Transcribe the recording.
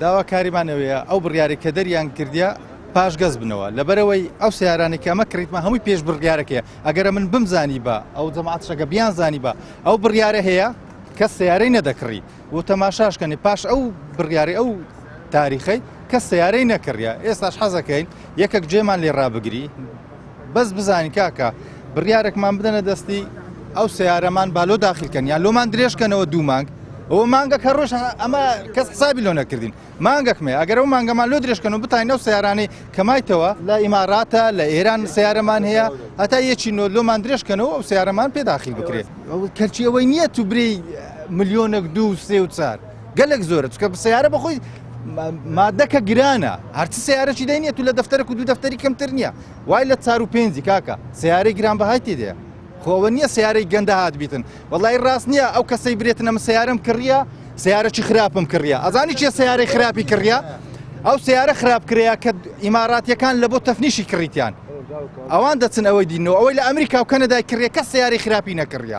داواکاریمان ئەوەیە ئەو بڕیارەی کە دەریان کردیە پاشگەز بنەوە لەبەرئەوەی ئەو سەیارانەی کە ئەمە کڕیتمان هەمووی پێش بڕیارەکەیە ئەگەر ئەمن بمزانیبا ئەو جەماعەتشەکە بیانزانیبا ئەو بڕیارە هەیە کەس سەیارەی نەدەکڕی و تەماشاش کەنی پاش ئەو بڕیارەی ئەو تاریخەی کەس سەیارەی نەکڕیە ئێستاش حەزەکەین یەکەک جێمان لێ ڕابگری بەس بزانین کاکە بڕیارێکمان بدەنە دەستی ئەو سیارەمان با لۆ داخل کەن یان لۆمان درێژکەنەوە دوو مانگ ئەوە مانگەک هەر ڕۆژ ئەمە کەس حسابی لۆ نەکردین مانگەک مێ ئەگەر ئەو مانگەمان لۆ درێژکەن و بتاین ئەو سیارانەی کە مایتەوە لە ئیماراتە لە ئێران سیارەمان هەیە هەتا یەکی نۆ لۆمان درێژکەنەوە ئەو سیارەمان پێ داخل بکرێت کەرچی ئەوەی نییە تو برێی ملیۆنێک دوو سێ و چار گەلێک زۆرە چکە سیارە بەخۆی مادەکە گرانە هەرچ سیارەی دەینە تو لە دەفتەرێک و دوو دەفتەری کەمتر نییە وای لە چار و پێنجی کاکە سیارەی گران بەهای تێدەیە خۆوە نییە سیارەی گەندە هات بیتن وەڵی ڕاست نییە ئەو کەسەی برێتنە من سیارم کڕیە سیارەی خراپم کڕیە ئەزانی چیە سیارەی خراپی کڕیە ئەو سیارە خراپ کرەیە کە ئیماراتیەکان لە بۆ تەفنیشی کڕیتیان ئەوان دەچن ئەوەی دینەوە ئەوەی لە ئەمریکا و کەنەدای کڕیە کەس سیارەی خراپی نەکڕیە.